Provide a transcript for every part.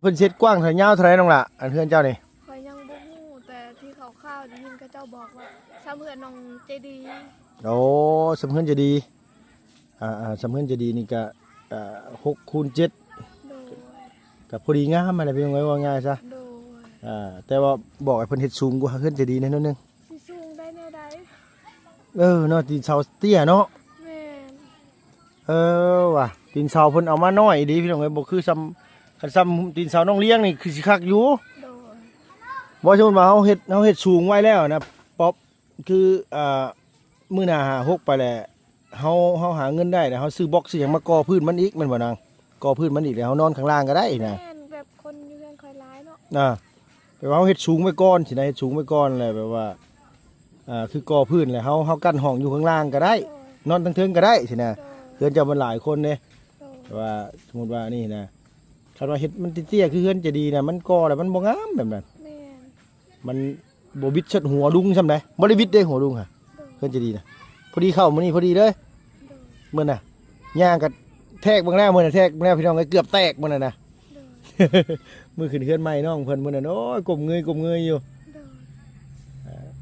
ເພິ່ນເຮັດກວ້າງເທົ່າ ຍາວເທົ່າໃດນ້ອງຫຼ້າ ອັນເຮືອນເຈົ້ານີ້? ຂ້ອຍຍັງບໍ່ຮູ້ ແຕ່ທີ່ຂ່າວໆໄດ້ຍິນເຂົາເຈົ້າບອກວ່າ ສ່ຳເຮືອນນ້ອງເຈດີ. ໂອ້ ສ່ຳເຮືອນເຈດີ. ອ່າໆ ສ່ຳເຮືອນເຈດີນີ້ກະ ອ່າ ຫົກຄູນເຈັດ ໂດຍ ກະພໍດີງາມຫັ້ນແຫຼະ ພີ່ນ້ອງເອີຍ ເວົ້າງ່າຍຊະ. ໂດຍ ອ່າ ແຕ່ວ່າບອກໃຫ້ເພິ່ນເຮັດສູງກວ່າເຮືອນເຈດີແດ່ໜ້ອຍໜຶ່ງ. ຊິສູງໄດ້ແນວໃດ? ເອີເນາະ ຕີນເສົາເຕ້ຍເນາະ. ແມ່ນ. ເອີວ່າ ຕີນເສົາເພິ່ນເອົາມານ້ອຍອີ່ຫຼີ ພີ່ນ້ອງເອີຍ ບໍ່ຄືສ່ຳ ຄັນສ່ຳຕີນເສົານ້ອງລຽງນີ້ຄືຊິຄັກຢູ່. ໂດຍ ບໍ່ ສົມມຸດວ່າເຮົາເຮັດ ເຮົາເຮັດສູງໄວ້ແລ້ວນະ ປັອບ ຄື ອ່າ ມື້ໜ້າຫ້າຫົກໄປແຫຼະ ເຮົາ ເຮົາຫາເງິນໄດ້ແລ້ວ ເຮົາຊື້ບລັອກຊື້ຫຍັງມາກໍ່ພື້ນມັນອີກ ແມ່ນບໍ່ນາງ? ກໍ່ພື້ນມັນອີກ ແລ້ວເຮົານອນຂ້າງລ່າງກໍໄດ້ນະ. ແມ່ນ ແບບຄົນຢູ່ເຮືອນຂ້ອຍຫຼາຍເນາະ. ອ່າ ແບບວ່າເຮົາເຮັດສູງໄວ້ກ່ອນຊີ້ນະ ເຮັດສູງໄວ້ກ່ອນແລ້ວ ແບບວ່າ ອ່າ ຄືກໍ່ພື້ນແລ້ວ ເຮົາ ເຮົາກັ້ນຫ້ອງຢູ່ຂ້າງລ່າງກໍໄດ້. ໂດຍ ນອນທາງເທິງກໍໄດ້ຊີ້ນະ. ໂດຍ ເຮືອນເຈົ້າມັນຫຼາຍຄົນເດ້. ໂດຍ ແຕ່ວ່າສົມມຸດວ່ານີ້ນະ ຄັນວ່າເຮັດມັນເຕ້ຍໆ ຄືເຮືອນເຈດີນະ ມັນກໍ່ແລ້ວມັນບໍ່ງາມແບບນັ້ນ. ແມ່ນ. ມັນບໍ່ບິດເຊີດຫົວລຸງຊ່ຳໃດ. ບໍ່ໄດ້ບິດເດ້ຫົວລຸງຫະ. ໂດຍ ເຮືອນເຈດີນະ ພໍດີເຂົ້າມື້ນີ້ພໍດີເລີຍ. ໂດຍ ມື້ນະ ຍ່າງກະແທກເບິ່ງແລ້ວ ມື້ນະ ແທກເບິ່ງແລ້ວ ພີ່ນ້ອງເອີຍ ເກືອບແຕກມື້ນັ້ນນະ. ໂດຍ ມື້ຂຶ້ນເຮືອນໃໝ່ນ້ອງເພິ່ນມື້ນັ້ນ ໂອ້ຍ ກົ້ມເງີຍ ກົ້ມເງີຍຢູ່. ໂດຍ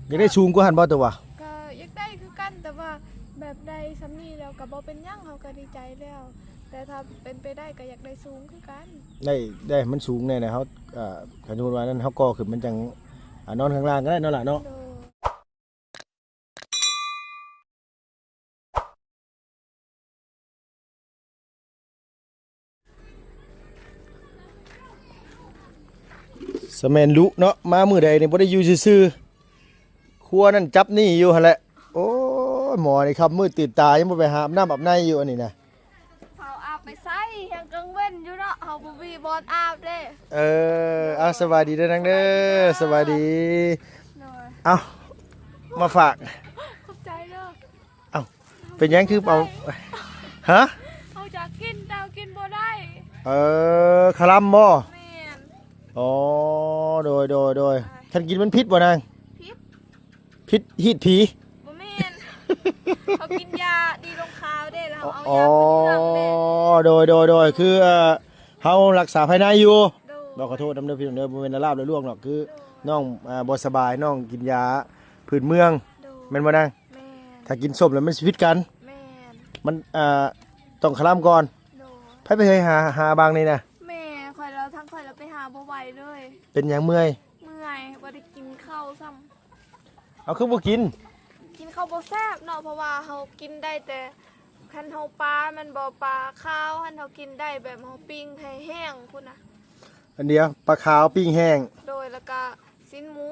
ເອີ ຢາກໄດ້ສູງກວ່າຫັ້ນບໍ່ຕົວະ? ກະຢາກໄດ້ຄືກັນ ແຕ່ວ່າແບບໄດ້ຊ່ຳນີ້ແລ້ວກະບໍ່ເປັນຫຍັງ ເຮົາກະດີໃຈແລ້ວ. ແຕ່ຖ້າເປັນໄປໄດ້ກໍຢາກໄດ້ສູງຄືກັນ. ໄດ້ ໄດ້ ມັນສູງແນ່ນະ ເຮົາ ເອີ ຄັນສົມມຸດວ່ານັ້ນ ເຮົາກໍ່ຂຶ້ນມັນຈັ່ງ ອ່າ ນອນຂ້າງລ່າງກໍໄດ້ເນາະຫຼ້າເນາະ. ໂດຍ ສະແມ່ນລຸເນາະ ມາມື້ໃດນີ້ບໍ່ໄດ້ຢູ່ຊື່ໆ ຄົວນັ້ນຈັບນີ້ຢູ່ຫັ້ນແຫຼະ. ໂອ້ຍ ໝໍນີ້ຄ່ຳມືດຕື່ນຕາ ຍັງບໍ່ໄປຫາອາບນ້ຳອາບໃນຢູ່ອັນນີ້ນະ. ເຮົາອາບໄປໃສ ຍັງກາງເວັນຢູ່ເນາະ ເຮົາບໍ່ມີບ່ອນອາບເດ້. ເອີ ເອົາ ສະບາຍດີເດີນາງເດີ ສະບາຍດີ. ໂດຍ ເອົາ ມາຝາກ ຂອບໃຈເດີ. ເອົ້າ ເປັນຫຍັງຄືເອົາ ຮະ? ເຮົາຢາກກິນ ແຕ່ເຮົາກິນບໍ່ໄດ້. ເອີ ຄະລຳບໍ່? ແມ່ນ. ອໍ ໂດຍ ໂດຍ ໂດຍ. ຄັນກິນມັນຜິດບໍ່ນາງ? ຜິດ. ຜິດຮີດຜີ? ບໍ່ແມ່ນ. ເຮົາກິນຢາດີລົງຂາວເດ້ ແລ້ວເຮົາເອົາຢາເພິ່ນເມືອງເດ້. ອໍ ໂດຍ ໂດຍ ໂດຍ. ຄື ເອີ ເຮົາລັກສາພາຍໃນຢູ່. ໂດຍ. ເນາະ ຂໍໂທດນຳເດີພີ່ນ້ອງເດີ ບໍ່ແມ່ນລາບລະລວງດອກ ຄື ໂດຍ ນ້ອງ ອ່າ ບໍ່ສະບາຍ ນ້ອງກິນຢາພື້ນເມືອງ. ໂດຍ. ແມ່ນບໍ່ນາງ? ແມ່ນ. ຖ້າກິນສົ້ມແລ້ວມັນຊິຜິດກັນ. ແມ່ນ. ມັນ ອ່າ ຕ້ອງຄະລຳກ່ອນ. ໂດຍ. ໃຜໄປເຮີຍຫາ ຫາບາງນີ້ນະ? ແມ່ຂ້ອຍ ແລ້ວທາງຂ້ອຍລະໄປຫາບໍ່ໄຫວເລີຍ. ເປັນຫຍັງເມື່ອຍ? ເມື່ອຍ ບໍ່ໄດ້ກິນເຂົ້າຊ້ຳ. ເອົາ ຄືບໍ່ກິນ? ກິນເຂົ້າບໍ່ແຊບເນາະ ເພາະວ່າເຮົາກິນໄດ້ແຕ່ ຄັນເຮົາປາແມ່ນບໍ່ ປາຂາວຫັ້ນ ເຮົາກິນໄດ້ແບບເຮົາປີ້ງໃຫ້ແຫ້ງພຸ້ນນະ. ອັນດຽວ ປາຂາວປີ້ງແຫ້ງ. ໂດຍ. ແລ້ວກະຊີ້ນໝູ.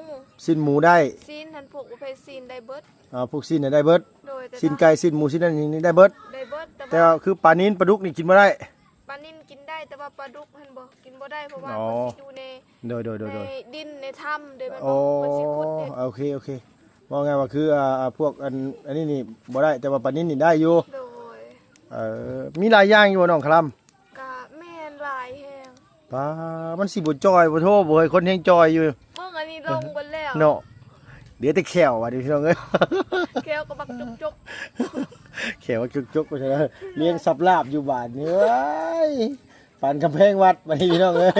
ຊີ້ນໝູໄດ້. ຊີ້ນຫັ້ນ ພວກປະເພດຊີ້ນໄດ້ເບິດ. ອ່າ ພວກຊີ້ນໄດ້ເບິດ. ໂດຍ. ຊີ້ນໄກ່ ຊີ້ນໝູ ຊີ້ນນັ້ນນີ້ໄດ້ເບິດ. ໄດ້ເບິດ ແຕ່ ແຕ່ວ່າ ວ່າຄືປານິນ ປາດຸກນີ້ກິນບໍ່ໄດ້. ປານິນກິນໄດ້ ແຕ່ວ່າປາດຸກຫັ້ນບໍ່ ກິນບໍ່ໄດ້ ເພາະວ່າ ອໍ ເພິ່ນຊິຢູ່ໃນ ໂດຍ ໂດຍ ໂດຍ ໂດຍ ໃນດິນໃນຖ້ຳເດ້ ແມ່ນບໍ່? ໂອ້ ເພິ່ນຊິຂຸດເດ້. ໂອເຄ ໂອເຄ ເວົ້າງ່າຍວ່າຄື ອ່າ ພວກ ອັນ ອັນນີ້ນີ້ບໍ່ໄດ້ ແຕ່ວ່າປານິນນີ້ໄດ້ຢູ່. ໂດຍ. ເອີ ມີຫຼາຍຢ່າງຢູ່ບໍ່ນ້ອງຄະລຳ? ກະແມ່ນ ຫຼາຍແຮງ. ປາ ມັນຊິບໍ່ຈ່ອຍບໍ່ໂທ ບໍ່ເຮີ້ຍ ຄົນແຮງຈ່ອຍຢູ່. ເບິ່ງອັນນີ້ລົງເບິດແລ້ວເນາະ. ເຫຼືອແຕ່ແຂ້ວບາດນີ້ພີ່ນ້ອງເອີຍ ແຂ້ວກໍບັກຈົກໆ ແຂ້ວບັກຈົກໆ ວ່າຊັ້ນ ລຽງສັບລາບຢູ່ບາດນີ້. ເອີຍ ປານກຳແພງວັດບາດນີ້ພີ່ນ້ອງເອີຍ.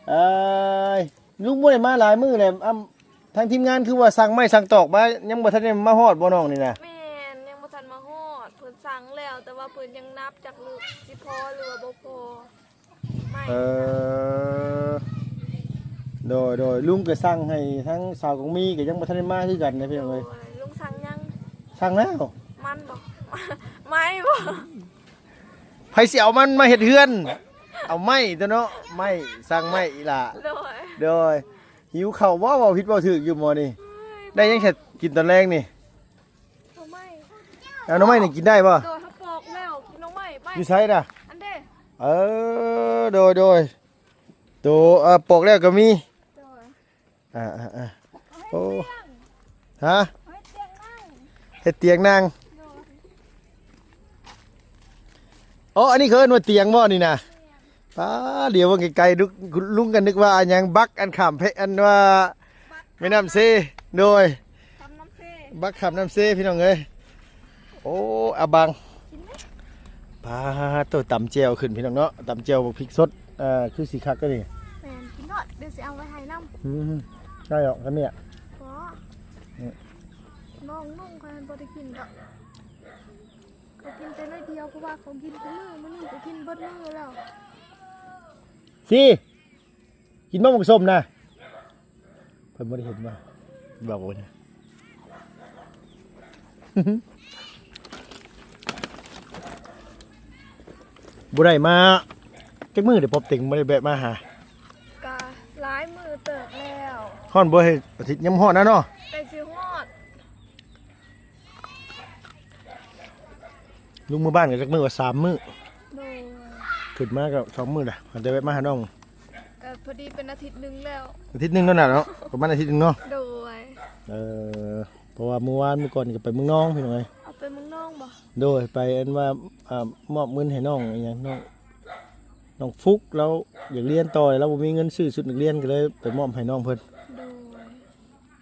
ເອີຍ ລຸງບໍ່ໄດ້ມາຫຼາຍມື້ແລ້ວ. ອຳ ທາງທີມງານຄືວ່າສັ່ງໄມ້ສັ່ງຕອກມາ ຍັງບໍ່ທັນໄດ້ມາຮອດບໍ່ນ້ອງນີ້ນະ? ແມ່ນ ຍັງບໍ່ທັນມາຮອດ. ເພິ່ນສັ່ງແລ້ວ ແຕ່ວ່າເພິ່ນຍັງນັບຈັກຫຼື ຊິພໍຫຼືວ່າບໍ່ພໍ. ເອີ ໂດຍ ໂດຍ. ລຸງກໍສັ່ງໃຫ້ທາງສາວກອງມີກໍຍັງບໍ່ທັນໄດ້ມາຄືກັນເດ້ພີ່ນ້ອງເອີຍ. ໂດຍ. ລຸງສັ່ງຫຍັງ? ສັ່ງແລ້ວ. ມັນບໍ່? ໄມ້ບໍ່? ໃຜຊິເອົາມັນມາເຮັດເຮືອນ? ເອົາໄມ້ຕົວະເນາະ ໄມ້ ສັ່ງໄມ້ອີ່ຫຼ້າ. ໂດຍ ໂດຍ. ຫິວເຂົ້າບໍ່? ເວົ້າຜິດເວົ້າຖືກຢູ່ໝໍນີ້. ເອີຍ ໄດ້ຫຍັງແທ້ກິນຕອນແລງນີ້? ໜໍ່ໄມ້. ເອົາໜໍ່ໄມ້ນີ້ກິນໄດ້ບໍ່? ໂດຍ ເຮົາປອກແລ້ວ ກິນໜໍ່ໄມ້. ໄມ້ ຢູ່ໃສນະ? ອັນເດ້. ເອີ ໂດຍ ໂດຍ. ໂຕ ເອີ ປອກແລ້ວກໍມີ. ໂດຍ. ອ່າໆໆ ໂອ້ ຮະ? ເຮັດຕຽງນັ່ງ ເຮັດຕຽງນັ່ງ. ໂດຍ. ອໍ ອັນນີ້ເຂົາເອີ້ນວ່າຕຽງບໍ່ນີ້ນະ? ແມ່ນ. ປ້າ ດຽວເບິ່ງໄກໆ ລຸງ ລຸງກໍນຶກວ່າອັນຫຍັງ ບັກ ອັນຂ້າມເພ ອັນວ່າແມ່ນ້ຳເຊ. ໂດຍ. ຂ້າມນ້ຳເຊ ບັກຂ້າມນ້ຳເຊ ພີ່ນ້ອງເອີຍ. ໂອ້ ອາບັງ ກິນໄດ້. ປາດໂທ້ ຕຳແຈ່ວຂຶ້ນພີ່ນ້ອງເນາະ ຕຳແຈ່ວບັກພິກສົດ ເອີ ຄືຊິຄັກເດ້ນີ້. ແມ່ນ ກິນເນາະ ດຽວຊິເອົາໄວ້ໃຫ້ນຳ. ອືມ ໄດ້ດອກ ຄັນນີ້ ບໍ່ ອືມ ນ້ອງນຸ່ງຂ້ອຍບໍ່ໄດ້ກິນດອກ ເຂົາກິນແຕ່ໜ້ອຍດຽວ ເພາະວ່າເຂົາກິນທຸກມື້ ມື້ນີ້ເຂົາກິນເບິດມື້ແລ້ວ. ຊິ ກິນບໍ່ໝາກສົ້ມນະ? ເພິ່ນບໍ່ໄດ້ເຫັນວ່າ ບອກວ່າ ບໍ່ໄດ້ມາຈັກມື້ເດ້ ປອບເຕັງບໍ່ໄດ້ແວະມາຫາ. ກະຫຼາຍມື້ເຕີບແລ້ວ. ຮ້ອນບໍ່ ເຮັດອາທິດຍັງບໍ່ຮອດນະເນາະ? ໃກ້ຊິຮອດ. ລຸງເມືອບ້ານກໍຈັກມື້ວ່າ ສາມມື້. ໂດຍ. ຂຶ້ນມາກໍສອງມື້ລະ ຫາແຕ່ແວະມາຫານ້ອງ. ກໍພໍດີເປັນອາທິດໜຶ່ງແລ້ວ. ອາທິດໜຶ່ງແລ້ວນະເນາະ ປະມານອາທິດໜຶ່ງເນາະ. ໂດຍ. ເອີ ເພາະວ່າມື້ວານມື້ກ່ອນກໍໄປເມືອງນອງພີ່ນ້ອງເອີຍ. ເອົາໄປເມືອງນອງບໍ່? ໂດຍ ໄປອັນວ່າ ອ່າ ມອບເງິນໃຫ້ນ້ອງອີຫຍັງ ນ້ອງ ນ້ອງຟຸກ ລາວຢາກຮຽນຕໍ່ ລາວບໍ່ມີເງິນຊື້ຊຸດນັກຮຽນ ກໍເລີຍໄປມອບໃຫ້ນ້ອງເພິ່ນ. ໂດຍ.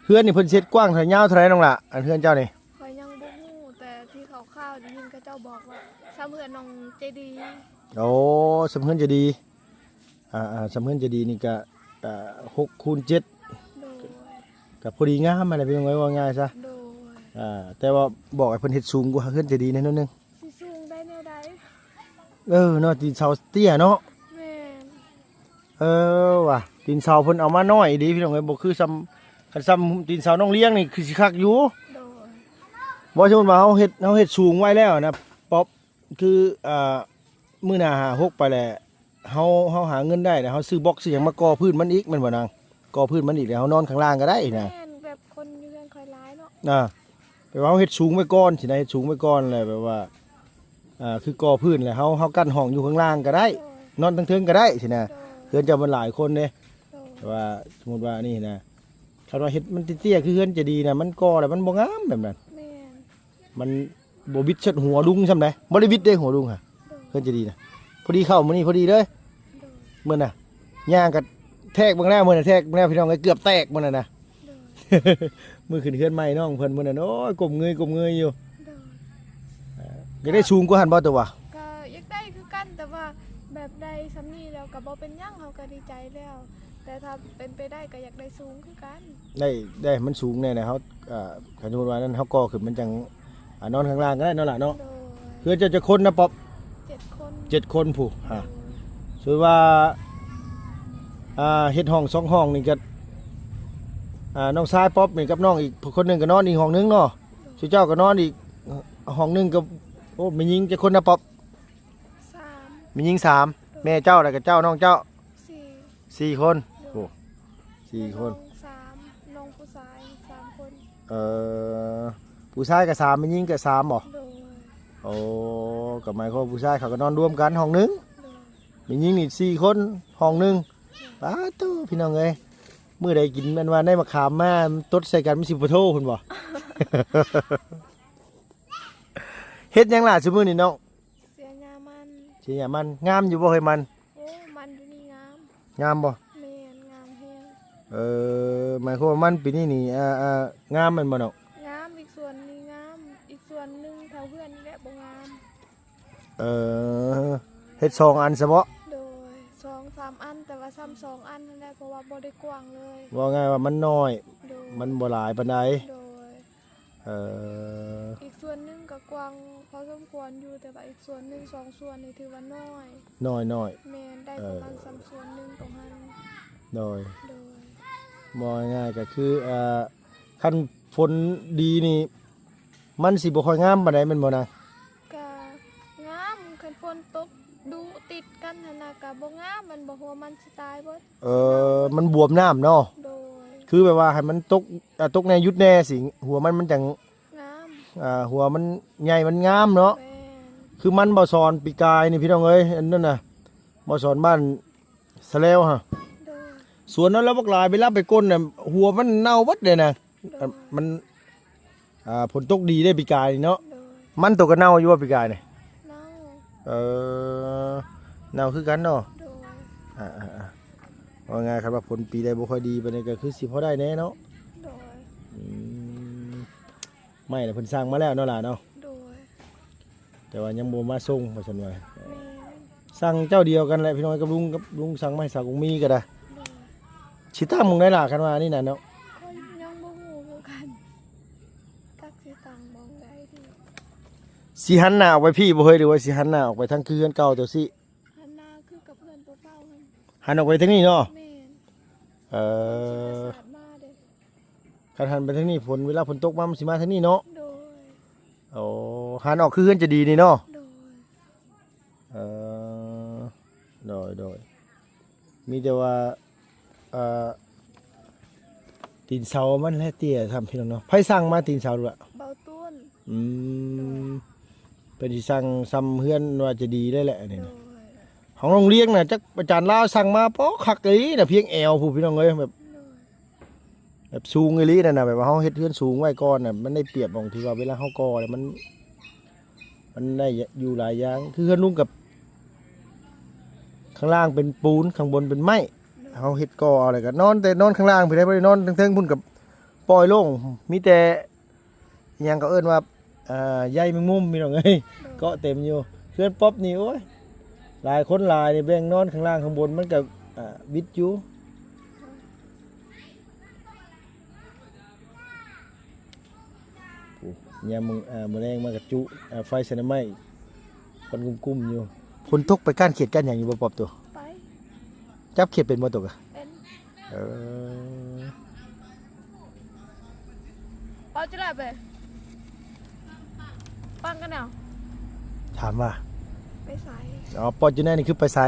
ເຮືອນນີ້ເພິ່ນເຮັດກວ້າງເທົ່າ ຍາວເທົ່າໃດນ້ອງຫຼ້າ ອັນເຮືອນເຈົ້ານີ້? ຂ້ອຍຍັງບໍ່ຮູ້ ແຕ່ທີ່ຂ່າວໆໄດ້ຍິນເຂົາເຈົ້າບອກວ່າ ສ່ຳເຮືອນນ້ອງເຈດີ. ໂອ້ ສ່ຳເຮືອນເຈດີ. ອ່າໆ ສ່ຳເຮືອນເຈດີນີ້ກະ ອ່າ ຫົກຄູນເຈັດ. ໂດຍ. ກະພໍດີງາມຫັ້ນແຫຼະພີ່ນ້ອງເອີຍ ເວົ້າງ່າຍຊະ. ໂດຍ. ອ່າ ແຕ່ວ່າບອກໃຫ້ເພິ່ນເຮັດສູງກວ່າເຮືອນເຈດີແດ່ໜ້ອຍໜຶ່ງ. ຊິສູງໄດ້ແນວໃດ? ເອີເນາະ ຕີນເສົາເຕ້ຍເນາະ. ແມ່ນ. ເອີ ວ່າຕີນເສົາເພິ່ນເອົາມານ້ອຍອີ່ຫຼີພີ່ນ້ອງເອີຍ ບໍ່ຄືສ່ຳ ຄັນສ່ຳຕີນເສົານ້ອງລ້ຽງນີ້ຄືຊິຄັກຢູ່. ໂດຍ. ບໍ່ ສົມມຸດວ່າເຮົາເຮັດ ເຮົາເຮັດສູງໄວ້ແລ້ວນະ ປອບ ຄື ອ່າ ມື້ໜ້າຫ້າຫົກໄປແຫຼະ ເຮົາ ເຮົາຫາເງິນໄດ້ແລ້ວ ເຮົາຊື້ບລັອກຊື້ຫຍັງມາກໍ່ພື້ນມັນອີກ ແມ່ນບໍ່ນາງ? ກໍ່ພື້ນມັນອີກ ແລ້ວເຮົານອນຂ້າງລ່າງກໍໄດ້ນະ. ແມ່ນ ແບບຄົນຢູ່ເຮືອນຂ້ອຍຫຼາຍເນາະ. ອ່າ ແບບວ່າເຮົາເຮັດສູງໄວ້ກ່ອນຊີ້ນະ ເຮັດສູງໄວ້ກ່ອນແລ້ວ ແບບວ່າ ອ່າ ຄືກໍ່ພື້ນແລ້ວ ເຮົາ ເຮົາກັ້ນຫ້ອງຢູ່ຂ້າງລ່າງກໍໄດ້. ໂດຍ. ນອນເທິງໆກໍໄດ້ຊີ້ນະ. ໂດຍ. ເຮືອນເຈົ້າມັນຫຼາຍຄົນເດ້. ໂດຍ. ແຕ່ວ່າສົມມຸດວ່ານີ້ນະ ຄັນວ່າເຮັດມັນເຕ້ຍໆຄືເຮືອນເຈດີນະ ມັນກໍ່ແລ້ວມັນບໍ່ງາມແບບນັ້ນ. ແມ່ນ. ມັນບໍ່ບິດເສັດຫົວລຸງຊ້ຳໃດ. ບໍ່ໄດ້ບິດເດ້ຫົວລຸງຫະ. ໂດຍ. ເຮືອນເຈດີນະ ພໍດີເຂົ້າມື້ນີ້ພໍດີເລີຍ. ໂດຍ. ເມື່ອນະ ຍ່າງກໍແທກເບິ່ງແລ້ວ ມື້ນະແທກເບິ່ງແລ້ວ ພີ່ນ້ອງເອີຍ ເກືອບແຕກມື້ນັ້ນນະ. ໂດຍ. ມື້ຂຶ້ນເຮືອນໃໝ່ນ້ອງເພິ່ນມື້ນັ້ນ ໂອ້ຍ ກົ້ມເງີຍ ກົ້ມເງີຍຢູ່. ໂດຍ. ຢາກໄດ້ສູງກວ່າຫັ້ນບໍ່ຕົວະ? ກໍຢາກໄດ້ຄືກັນ ແຕ່ວ່າແບບໄດ້ສ່ຳນີ້ແລ້ວກໍບໍ່ເປັນຫຍັງ ເຮົາກໍດີໃຈແລ້ວ. ແຕ່ຖ້າເປັນໄປໄດ້ກໍຢາກໄດ້ສູງຄືກັນ. ໄດ້ ໄດ້ໃຫ້ມັນສູງແດ່ນະ ເຮົາ ເອີ ຄັນສົມມຸດວ່ານັ້ນ ເຮົາກໍ່ຂຶ້ນມັນຈັ່ງ ອ່າ ນອນຂ້າງລ່າງກໍໄດ້ເນາະຫຼ້າເນາະ. ໂດຍ. ເຮືອນເຈົ້າຈັກຄົນນະປອບ? ເຈັດຄົນ. ເຈັດຄົນຜູ້. ໂດຍ. ຫາ ສົມມຸດວ່າ ອ່າ ເຮັດຫ້ອງສອງຫ້ອງນີ້ກໍ ອ່າ ນ້ອງຊາຍປອບນີ້ກັບນ້ອງອີກຄົນໜຶ່ງກໍນອນອີກຫ້ອງໜຶ່ງເນາະ. ໂດຍ. ຊຸມເຈົ້າກໍນອນອີກຫ້ອງໜຶ່ງກໍ ໂອ້ ແມ່ຍິງຈັກຄົນນະປອບ? ສາມ. ແມ່ຍິງສາມ. ໂດຍ. ແມ່ເຈົ້າ ແລ້ວກໍເຈົ້າ ນ້ອງເຈົ້າ ສີ່ ສີ່ຄົນ. ໂດຍ. ໂອ້ ສີ່ຄົນ. ນ້ອງສາມ ນ້ອງຜູ້ຊາຍສາມຄົນ. ເອີ ຜູ້ຊາຍກໍສາມ ແມ່ຍິງກໍສາມບໍ? ໂດຍ. ໂອ້ ກໍໝາຍຄວາມວ່າຜູ້ຊາຍເຂົາກໍນອນລວມກັນຫ້ອງໜຶ່ງ. ໂດຍ. ແມ່ຍິງນີ້ສີ່ຄົນຫ້ອງໜຶ່ງ. ໂດຍ. ປາດໂທ້ ພີ່ນ້ອງເອີຍ ມື້ໃດກິນແມ່ນວ່າໄດ້ມະຂາມມາຕົດໃສ່ກັນ ມັນຊິບໍ່ໂທພຸ້ນບໍ? ເຮັດຫຍັງຫຼ້າຊຸມມື້ນີ້ນ້ອງ? ເສຍຫຍ້າມັນ. ເສຍຫຍ້າມັນ. ງາມຢູ່ບໍ່ເຮີ້ຍມັນ? ໂອ້ ມັນຢູ່ນີ້ງາມ. ງາມບໍ່? ແມ່ນ ງາມແຮງ. ເອີ ໝາຍຄວາມວ່າມັນປີນີ້ນີ້ ອ່າ ອ່າ ງາມແມ່ນບໍ່ນ້ອງ? ງາມ ອີກສ່ວນນີ້ງາມ ອີກສ່ວນໜຶ່ງແຖວເຮືອນນີ້ແຫຼະບໍ່ງາມ. ເອີ ເຮັດສອງອັນຊະບໍ? ໂດຍ ສອງສາມອັນ ແຕ່ວ່າຊ້ຳສອງອັນຫັ້ນແຫຼະ ເພາະວ່າບໍ່ໄດ້ກວ້າງເລີຍ. ເວົ້າງ່າຍວ່າມັນນ້ອຍ. ໂດຍ. ມັນບໍ່ຫຼາຍປານໃດ. ໂດຍ. ເອີ ອີກສ່ວນໜຶ່ງກໍກວ້າງພໍສົມຄວນຢູ່ ແຕ່ວ່າອີກສ່ວນໜຶ່ງສອງສ່ວນນີ້ຖືວ່ານ້ອຍ. ນ້ອຍໆ. ແມ່ນ ໄດ້ປະມານ ເອີ ສ່ຳສ່ວນໜຶ່ງຕົງຫັ້ນ. ໂດຍ. ໂດຍ. ເວົ້າງ່າຍໆກໍຄື ເອີ ຄັນຝົນດີນີ້ ມັນຊິບໍ່ຄ່ອຍງາມປານໃດແມ່ນບໍ່ນາງ? ກະງາມ ຄັນຝົນຕົກດຸຕິດກັນຫັ້ນນະ ກະບໍ່ງາມ ມັນບໍ່ ຫົວມັນຊິຕາຍເບິດ. ເອີ ມັນບວມນ້ຳເນາະ. ໂດຍ. ຄືແບບວ່າໃຫ້ມັນຕົກ ອ່າ ຕົກແດ່ຢຸດແດ່ຊິ ຫົວມັນ ມັນຈັ່ງງາມ. ອ່າ ຫົວມັນໃຫຍ່ ມັນງາມເນາະ. ແມ່ນ. ຄືມັນບໍ່ສອນປີກາຍນີ້ພີ່ນ້ອງເອີຍ ອັນນັ້ນນະ ບໍ່ສອນບ້ານສະແລວຫະ. ໂດຍ. ສວນນັ້ນລະບັກຫຼາຍ ເວລາໄປກົ້ນນະ ຫົວມັນເນົ່າເບິດເດ້ນະ. ໂດຍ. ມັນ ອ່າ ຝົນຕົກດີເດ້ປີກາຍນີ້ເນາະ. ໂດຍ. ມັນໂຕກໍເນົ່າຢູ່ບໍ່ປີກາຍນີ້? ເນົ່າ. ເອີ ເນົ່າຄືກັນເນາະ. ໂດຍ. ອ່າໆໆ ເວົ້າງ່າຍ ຄັນວ່າຝົນປີໃດບໍ່ຄ່ອຍດີປານໃດກໍຄືຊິພໍໄດ້ແດ່ເນາະ. ໂດຍ. ອືມ ໄມ້ນະເພິ່ນສັ່ງມາແລ້ວເນາະຫຼ້າເນາະ. ໂດຍ. ແຕ່ວ່າຍັງບໍ່ມາສົ່ງວ່າຊັ້ນວ່າ. ແມ່ນ. ສັ່ງເຈົ້າດຽວກັນແຫຼະພີ່ນ້ອງ ກັບລຸງ ກັບລຸງສັ່ງມາໃຫ້ສາວກົງມີກໍໄດ້. ໂດຍ. ຊິຕັ້ງໝ່ອງໃດລະ ຄັນວ່າອັນນີ້ນະເນາະ? ຂ້ອຍຍັງບໍ່ຮູ້ຄືກັນ ຈັກຊິຕັ້ງໝ່ອງໃດດີ. ຊິຫັນໜ້າອອກໄປພີ້ບໍ່ເຮີ້ຍ ຫຼືວ່າຊິຫັນໜ້າອອກໄປທາງຄືເຮືອນເກົ່າເຈົ້າຊິ? ຫັນໜ້າຄືກັບເຮືອນຕົວເກົ່າຫັ້ນ. ຫັນອອກໄປທາງນີ້ເນາະ? ແມ່ນ. ເອີ ມັນຊິປະສາດມາເດ້. ຄັນຫັນໄປທາງນີ້ ຝົນ ເວລາຝົນຕົກມາ ມັນຊິມາທາງນີ້ເນາະ? ໂດຍ. ໂອ້ ຫັນອອກຄືເຮືອນຈະດີນີ້ເນາະ? ໂດຍ. ເອີ ໂດຍ ໂດຍ. ມີແຕ່ວ່າ ເອີ ຕີນເສົາມັນແຫຼະເຕ້ຍຊ້ຳ ພີ່ນ້ອງເນາະ. ໃຜສັ່ງມາຕີນເສົາລະ? ເບົາຕູນ. ອືມ. ໂດຍ. ເພິ່ນຊິສັ່ງຊ້ຳເຮືອນວ່າຈະດີເລີຍແຫຼະອັນນີ້ນະ. ໂດຍ. ຂອງໂຮງລຽນນະ ຈັກອາຈານລາວສັ່ງມາ ປາ ຄັກອີ່ຫຼີນະ ພຽງແອວພຸ້ນ ພີ່ນ້ອງເອີຍ ແບບ ໂດຍ. ແບບສູງອີ່ຫຼີນັ້ນນະ ແບບວ່າເຮົາເຮັດເຮືອນສູງໄວ້ກ່ອນນະ ມັນໄດ້ປຽບໝ່ອງທີ່ວ່າເວລາເຮົາກໍ່ແລ້ວ ມັນ ມັນໄດ້ຢູ່ຫຼາຍຢ່າງ. ຄືເຮືອນລຸງກັບ ຂ້າງລ່າງເປັນປູນ ຂ້າງບົນເປັນໄມ້ ເຮົາເຮັດກໍ່ເອົາ ແລ້ວກໍນອນ ແຕ່ນອນຂ້າງລ່າງພຸ້ນໃດ໋ ບໍ່ໄດ້ນອນເທິງໆ ພຸ້ນ ກໍປ່ອຍໂລ່ງ. ມີແຕ່ ອີຫຍັງເຂົາເອີ້ນວ່າ ເອີ ໃຍແມງມຸມ ພີ່ນ້ອງເອີຍ ໂດຍ. ເກາະເຕັມຢູ່. ເຮືອນປັອບນີ້ ໂອ້ຍ ຫຼາຍຄົນຫຼາຍນີ້ ແບ່ງນອນຂ້າງລ່າງຂ້າງບົນ ມັນກໍ ອ່າ ວິດຢູ່. ໂອ້ ຍາມມື້ ອ່າ ມື້ແລງມາກໍຈຸ ອ່າ ໄຟໃສ່ໜໍ່ໄມ້ ຄວັນກຸ້ມໆຢູ່. ຝົນຕົກໄປກ້ານຂຽດກ້ານຫຍັງຢູ່ບໍ່ ປອບໂຕ? ໄປ. ຈັບຂຽດເປັນບໍ່ໂຕກະ? ເປັນ. ເອີ ປອດຈຸແລະເບ ປັງກັນແນວ ຖາມວ່າ ໄປໃສ? ອໍ ປອດຈຸແລະນີ້ຄືໄປໃສ?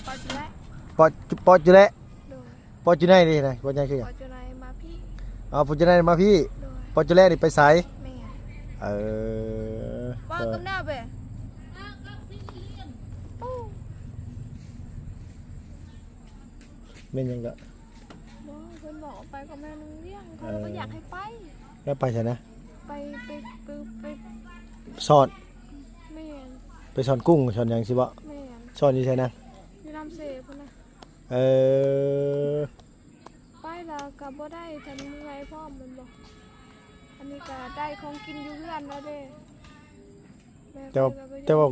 ປອດຈຸແລະ ປອດ ປອດຈຸແລະ. ໂດຍ. ປອດຈຸແລະນີ້ນະ ປອດໃຫຍ່ຄືຫຍັງ? ປອດຈຸແລະມາພີ້. ອໍ ປອດຈຸແລະມາພີ້. ໂດຍ. ປອດຈຸແລະນີ້ໄປໃສ? ແມ່ນ. ເອີ ເວົ້າກັບແນວເບ. ໂອ້ ແມ່ນຫຍັງກະ? ບໍ່ ເພິ່ນບອກໄປກັບແມ່ນາງວຽງ ເອີ ເພິ່ນກໍຢາກໃຫ້ໄປ. ແລ້ວໄປໃສນະ? ໄປ ໄປ ໄປ ໄປສອນ. ແມ່ນ. ໄປສອນກຸ້ງ ສອນຫຍັງຊີ້ບໍ? ແມ່ນ. ສອນຢູ່ໃສນະ? ຢູ່ນ້ຳເຊພຸ້ນນະ. ເອີ ໄປແລ້ວກໍບໍ່ໄດ້ທັນເມື່ອຍພ້ອມແມ່ນບໍ່? ອັນນີ້ກໍໄດ້ຂອງກິນຢູ່ເຮືອນແລ້ວເດ້. ແຕ່ວ່າ ແຕ່ວ່າ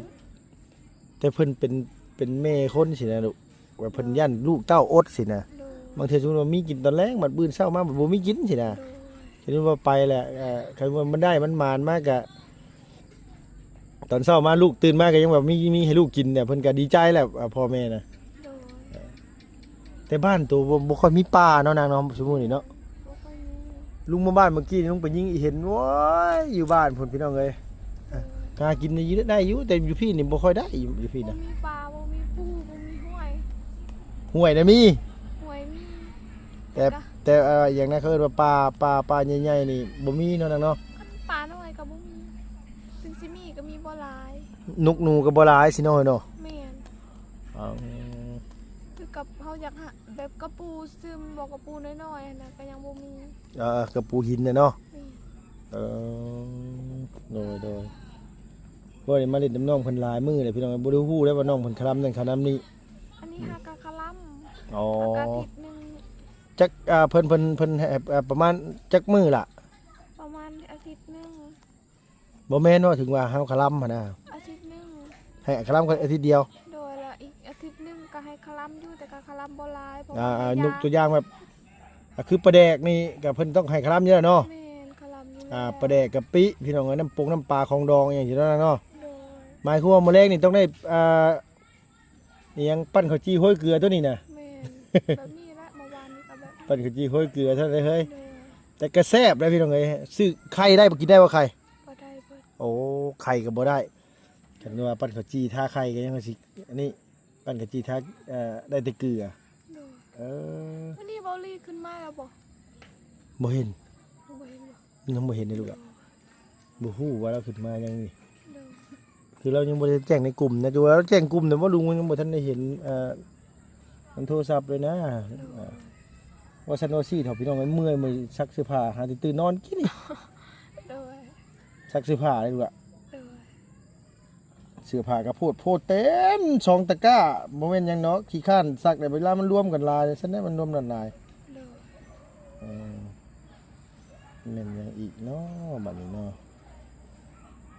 ແຕ່ເພິ່ນເປັນ ເປັນແມ່ຄົນຊີ້ນະລູກ ວ່າເພິ່ນຢ້ານລູກເຕົ້າອົດຊີ້ນະ. ໂດຍ. ບາງເທື່ອສົມມຸດວ່າມີກິນຕອນແລງ ບັດມື້ເຊົ້າມາບັດບໍ່ມີກິນຊີ້ນະ. ໂດຍ. ສົມມຸດວ່າໄປແຫຼະ ເອີ ຄັນວ່າມັນໄດ້ມັນໝານມາກະ ຕອນເຊົ້າມາລູກຕື່ນມາກໍຍັງແບບມີ ມີໃຫ້ລູກກິນ ແຕ່ເພິ່ນກໍດີໃຈແຫຼະ ພໍ່ແມ່ນະ. ໂດຍ. ແຕ່ບ້ານໂຕບໍ່ ບໍ່ຄ່ອຍມີປ່າເນາະນາງເນາະ ຊຸມື້ນີ້ເນາະ. ບໍ່ຄ່ອຍມີ. ລຸງມາບ້ານເມື່ອກີ້ນີ້ ລຸງໄປຍິງອີເຫັນ ໂອ້ຍ ຢູ່ບ້ານພຸ້ນ ພີ່ນ້ອງເອີຍ. ໂດຍ. ຫາກິນໄດ້ຢູ່ ໄດ້ຢູ່ ແຕ່ຢູ່ພີ້ນີ້ບໍ່ຄ່ອຍໄດ້ ຢູ່ພີ້ນະ. ບໍ່ມີປ່າ ບໍ່ມີພູ ບໍ່ມີຫ້ວຍ. ຫ້ວຍນະມີ. ຫ້ວຍມີ. ແຕ່ ແຕ່ ແຕ່ ເອີ ຫຍັງນະ ເຂົາເອີ້ນວ່າປ່າ ປ່າ ປ່າໃຫຍ່ໆນີ້ບໍ່ມີເນາະນາງເນາະ. ຄັນປ່ານ້ອຍກໍບໍ່ມີ ເຖິງຊິມີກໍມີບໍ່ຫຼາຍ. ນົກໜູກໍບໍ່ຫຼາຍຊີ້ເນາະ ເອີຍເນາະ. ແມ່ນ. ອໍ ຄືກັບເຮົາຢາກຫາແບບກະປູຊຶມ ບໍ່ ກະປູນ້ອຍໆຫັ້ນນະ ກໍຍັງບໍ່ມີ. ເອີ ກະປູຫີນນະເນາະ. ແມ່ນ. ເອີ ໂດຍ ໂດຍ. ບໍ່ໄດ້ມາຫຼິ້ນນຳນ້ອງເພິ່ນຫຼາຍມື້ແລ້ວ ພີ່ນ້ອງ ບໍ່ໄດ້ຮູ້ເດ້ວ່ານ້ອງເພິ່ນຄະລຳນັ້ນຄະລຳນີ້. ອັນນີ້ຫາກະຄະລຳ. ອໍ ອາທິດໜຶ່ງ. ຈັກ ອ່າ ເພິ່ນ ເພິ່ນ ເພິ່ນໃຫ້ ອ່າ ປະມານຈັກມື້ລະ? ປະມານອາທິດໜຶ່ງ. ບໍ່ແມ່ນ ເວົ້າເຖິງວ່າເຮົາຄະລຳຫັ້ນນະ. ອາທິດໜຶ່ງ. ໃຫ້ຄະລຳກັນອາທິດດຽວ. ໂດຍ ແລ້ວອີກອາທິດໜຶ່ງກໍໃຫ້ຄະລຳຢູ່ ແຕ່ກໍຄະລຳບໍ່ຫຼາຍ ເພາະວ່າ ອ່າ ຍົກຕົວຢ່າງແບບ ອ່າ ຄືປາແດກນີ້ກໍເພິ່ນຕ້ອງໃຫ້ຄະລຳຢູ່ແລ້ວເນາະ. ແມ່ນ ຄະລຳຢູ່ແລ້ວ. ອ່າ ປາແດກ ກະປິ ພີ່ນ້ອງເອີຍ ນ້ຳປົງນ້ຳປາ ຂອງດອງ ອີ່ຫຍັງຊີ້ເນາະນາງເນາະ. ໂດຍ. ໝາຍຄວາມວ່າມື້ແລງນີ້ຕ້ອງໄດ້ ອ່າ ອີ່ຫຍັງ ປັ້ນເຂົ້າຈີ່ໂຮຍເກືອຕົວນີ້ນະ. ແມ່ນ ແບບນີ້ແຫຼະ ເມື່ອວານນີ້ກໍແບບ ປັ້ນເຂົ້າຈີ່ໂຮຍເກືອເທົ່ານັ້ນເລີຍເຮີ້ຍ. ໂດຍ. ແຕ່ກໍແຊບເດ້ພີ່ນ້ອງເອີຍ ຊື້ໄຂ່ໄດ້ບໍ່ ກິນໄດ້ບໍ່ໄຂ່? ບໍ່ໄດ້ເບິດ. ໂອ້ ໄຂ່ກໍບໍ່ໄດ້. ຄັນວ່າປັ້ນເຂົ້າຈີ່ທາໄຂ່ກໍຍັງວ່າຊິ ອັນນີ້ ປັ້ນເຂົ້າຈີ່ທາ ເອີ ໄດ້ແຕ່ເກືອ. ໂດຍ. ເອີ ມື້ນີ້ເບົາລີຂຶ້ນມາແລ້ວບໍ່? ບໍ່ເຫັນ. ບໍ່ເຫັນບໍ່? ຍັງບໍ່ເຫັນເດ້ລູກ. ໂດຍ. ບໍ່ຮູ້ວ່າລາວຂຶ້ນມາຍັງນີ້. ໂດຍ. ຄືລາວຍັງບໍ່ໄດ້ແຈ້ງໃນກຸ່ມນະ ແຕ່ວ່າລາວແຈ້ງກຸ່ມນະ ວ່າລຸງຍັງບໍ່ທັນໄດ້ເຫັນ ເອີ ທາງໂທລະສັບເລີຍນະ. ໂດຍ. ເອີ ວ່າຊັ້ນວ່າຊີ້ເຖາະພີ່ນ້ອງເອີຍ ເມື່ອຍ ເມື່ອຍຊັກເສື້ອຜ້າ ຫາແຕ່ຕື່ນນອນກິນ. ໂດຍ. ຊັກເສື້ອຜ້າເລີຍລູກ. ໂດຍ. ເສື້ອຜ້າກໍໂພດໂພດເຕັມສອງຕະກ້າ ບໍ່ແມ່ນຫຍັງດອກ ຂີ້ຄ້ານຊັກ ແຕ່ເວລາມັນລວມກັນຫຼາຍ ຊັ້ນແຫຼະ ມັນລວມກັນຫຼາຍ. ໂດຍ. ເອີ ແມ່ນຫຍັງອີກເນາະ ບັດນີ້ເນາະ.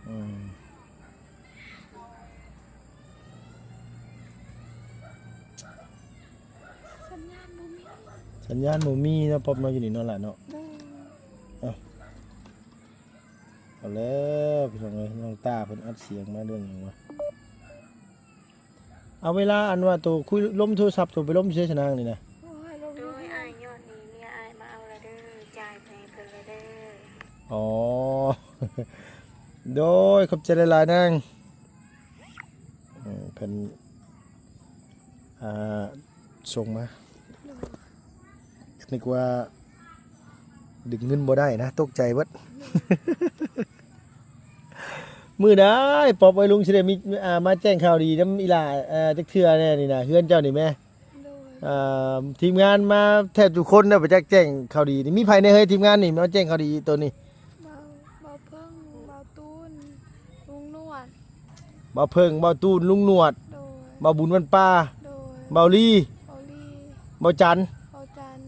ອືມ ສັນຍານບໍ່ມີເນາະ ປັອບເນາະ ຢູ່ນີ້ເນາະຫຼ້າເນາະ. ເອົາ ເອົາແລ້ວພີ່ນ້ອງເອີຍ ນ້ອງຕ້າເພິ່ນອັດສຽງມາເລື່ອງຫຍັງວະ? ເອົາ ເວລາອັນວ່າໂຕຄຸຍລົມໂທລະສັບ ໂຕໄປລົມຢູ່ໃສຊະນາງນີ້ນະ? ໂອ້ຍ ລົມຢູ່ ໂດຍ ເຮືອນ ອ້າຍ ຍອດນີ້ເມຍອ້າຍມາເອົາລະເດີ ຈ່າຍໃຫ້ເພິ່ນລະເດີ. ອໍ ໂດຍ ຂອບໃຈຫຼາຍໆນາງ. ເອີ ເພິ່ນ ອ່າ ສົ່ງມາ ໂດຍ ນຶກວ່າດຶງເງິນບໍ່ໄດ້ນະ ຕົກໃຈເບິດ. ມື້ໃດ ປັອບເອີຍ ລຸງຊິໄດ້ມີ ອ່າ ມາແຈ້ງຂ່າວດີນຳອີ່ຫຼ້າ ເອີ ຈັກເທື່ອແດ່ນີ້ນະ ເຮືອນເຈົ້ານີ້ແມ? ໂດຍ ອ່າ ທີມງານມາແທບທຸກຄົນແລ້ວ ໄປຈັກແຈ້ງຂ່າວດີນີ້. ມີໃຜແດ່ເຮີຍ ທີມງານນີ້ມາແຈ້ງຂ່າວດີໂຕນີ້? ເບົາ ເບົາເຜິ້ງ ເບົາຕູນ ລຸງໜວດ. ເບົາເຜິ້ງ ເບົາຕູນ ລຸງໜວດ. ໂດຍ ເບົາບຸນ ວັນປ່າ. ໂດຍ ເບົາລີ ເບົາລີ ເບົາຈັນ ເບົາຈັນ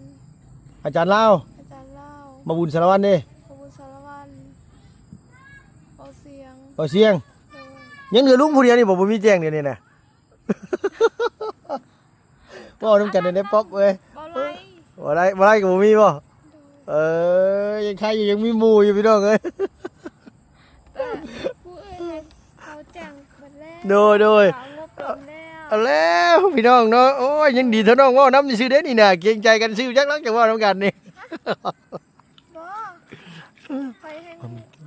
ອາຈານລາວ ອາຈານລາວ. ເບົາບຸນ ສາລະວັນເດ້? ເບົາບຸນ ສາລະວັນ ເບົາສຽງ ເບົາສຽງ. ໂດຍ ຍັງເຫຼືອລຸງຜູ້ດຽວນີ້ບໍ່ ບໍ່ມີແຈ້ງດຽວນີ້ນະ? ເວົ້ານຳກັນແດ່ ປັອບເອີຍ. ບໍ່ໄດ້ ບໍ່ໄດ້ ບໍ່ໄດ້ກໍບໍ່ມີບໍ່? ໂດຍ ເອີ ຍັງໄຄຢູ່ ຍັງມີໝູ່ຢູ່ພີ່ນ້ອງເອີຍ. ແຕ່ຜູ້ອື່ນເຂົາຈ້າງເບິດແລ້ວ. ໂດຍ ໂດຍ ເອົາງົບເອົາແລ້ວ ເອົາແລ້ວພີ່ນ້ອງເນາະ. ໂອ້ຍ ຍັງດີເທົ່ານ້ອງເວົ້ານຳຊື່ເດ້ນີ້ນະ ເກງໃຈກັນຊື່ຈັກ ຫຼັງຈາກເວົ້ານຳກັນນີ້. ບໍ່ ຂ້ອຍແຮ່ງ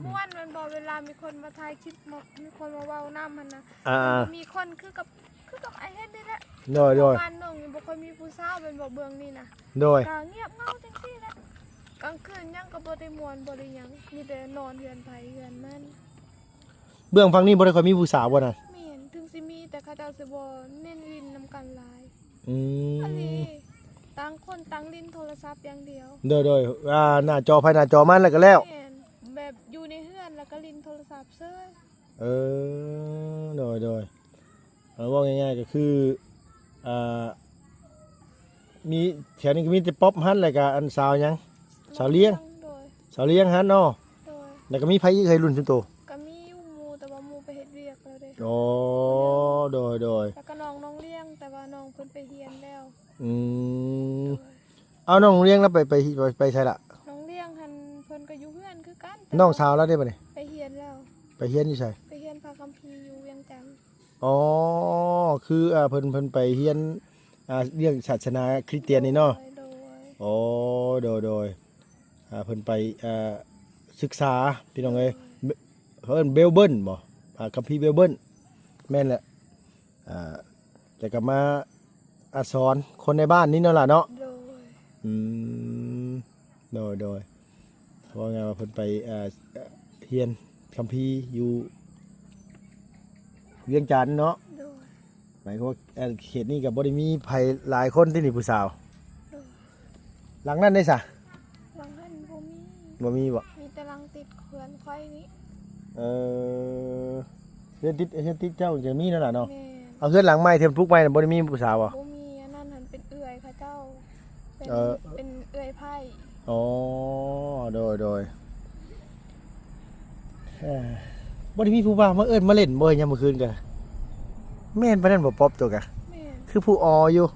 ມ່ວນແມ່ນບໍ່ ເວລາມີຄົນມາຖ່າຍຄລິບ ມາ ມີຄົນມາເວົ້ານຳຫັ້ນນະ. ອ່າ ມັນມີຄົນຄືກັບ ຄືກັບອ້າຍເຮັດນີ້ແຫຼະ. ໂດຍ ໂດຍ ບ້ານນ້ອງນີ້ບໍ່ຄ່ອຍມີຜູ້ສາວແມ່ນບໍ່ ເບື້ອງນີ້ນະ. ໂດຍ ກໍງຽບເຫງົາຈັ່ງຊີ້ແຫຼະ. ກາງຄືນຫຍັງກໍບໍ່ໄດ້ມ່ວນ ບໍ່ໄດ້ຫຍັງ ມີແຕ່ນອນເຮືອນໃຜເຮືອນມັນ. ເບື້ອງຝັ່ງນີ້ບໍ່ໄດ້ຄ່ອຍມີຜູ້ສາວບໍ່ນະ? ແມ່ນ ເຖິງຊິມີ ແຕ່ເຂົາເຈົ້າຊິບໍ່ເນັ້ນຫຼິ້ນນຳກັນຫຼາຍ. ອືມ ອັນນີ້ຕ່າງຄົນຕ່າງຫຼິ້ນໂທລະສັບຢ່າງດຽວ. ໂດຍ ໂດຍ ອ່າ ໜ້າຈໍໃຜໜ້າຈໍມັນແລ້ວກໍແລ້ວ. ແມ່ນ ແບບຢູ່ໃນເຮືອນແລ້ວກໍຫຼິ້ນໂທລະສັບເສີຍ. ເອີ ໂດຍ ໂດຍ ເອົາ ເວົ້າງ່າຍໆກໍຄື ອ່າ ມີ ແຖວນີ້ກໍມີແຕ່ປັອບຫັ້ນ ແລ້ວກໍອັນສາວຫຍັງ ສາວລຽງ. ໂດຍ ສາວລຽງຫັ້ນເນາະ. ໂດຍ ແລ້ວກໍມີໃຜອີກເອີຍ ລຸ້ນຊຸມໂຕ? ກໍມີຢູ່ໝູ່ ແຕ່ວ່າໝູ່ໄປເຮັດວຽກແລ້ວເດ້. ອໍ ໂດຍ ໂດຍ ແລ້ວກໍນ້ອງ ນ້ອງລຽງ ແຕ່ວ່ານ້ອງເພິ່ນໄປຮຽນແລ້ວ. ອືມ ໂດຍ ເອົາ ນ້ອງລຽງລະໄປ ໄປ ໄປ ໄປໃສລະ? ນ້ອງລຽງຫັ້ນເພິ່ນກໍຢູ່ເຮືອນຄືກັນ ແຕ່ ນ້ອງສາວລະເດ້ບັດນີ້? ໄປຮຽນແລ້ວ. ໄປຮຽນຢູ່ໃສ? ໄປຮຽນພາຄຳພີຢູ່ວຽງຈັນ. ອໍ ຄື ອ່າ ເພິ່ນ ເພິ່ນໄປຮຽນ ອ່າ ເລື່ອງສາສະໜາຄຣິສຕຽນນີ້ເນາະ. ໂດຍ ໂດຍ ໂອ້ ໂດຍ ໂດຍ ອ່າ ເພິ່ນໄປ ອ່າ ສຶກສາພີ່ນ້ອງເອີຍ. ໂດຍ ເຂົາເອີ້ນເບວເບິນບໍ່? ອ່າ ຄຳພີເບວເບິນ. ແມ່ນແຫຼະ ອ່າ ແລ້ວກໍມາ ອ່າ ສອນຄົນໃນບ້ານນີ້ເນາະຫຼ້າເນາະ. ໂດຍ ອືມ ໂດຍ ໂດຍ ເວົ້າງ່າຍວ່າເພິ່ນໄປ ເອີ ຮຽນຄຳພີຢູ່ວຽງຈັນເນາະ. ໂດຍ ໝາຍຄວາມວ່າ ເອີ ເຂດນີ້ກໍບໍ່ໄດ້ມີໃຜຫຼາຍຄົນຕິນີ້ ຜູ້ສາວ? ໂດຍ ຫຼັງນັ້ນເດ້ສະ? ຫຼັງນັ້ນບໍ່ມີ. ບໍ່ມີບໍ່? ມີແຕ່ຫຼັງຕິດເຮືອນຂ້ອຍນີ້. ເອີ ເຮືອນຕິດ ເຮືອນຕິດເຈົ້າຈະມີນັ້ນລະເນາະ. ແມ່ນ ເອົາ ເຮືອນຫຼັງໃໝ່ທີ່ປຸກໃໝ່ນັ້ນບໍ່ໄດ້ມີຜູ້ສາວບໍ່? ບໍ່ມີ ອັນນັ້ນຫັ້ນເປັນເອື້ອຍເຂົາເຈົ້າ ເປັນ ເອີ ເປັນເອື້ອຍໃພ້. ອໍ ໂດຍ ໂດຍ ເອີ ບໍ່ໄດ້ມີຜູ້ບ່າວມາເອີ້ນມາຫຼິ້ນບໍ່ຍາມມື້ຄືນກະ? ແມ່ນປານນັ້ນບໍ່ປັອບໂຕກະ? ແມ່ນ ຄືຜູ້ອໍຢູ່.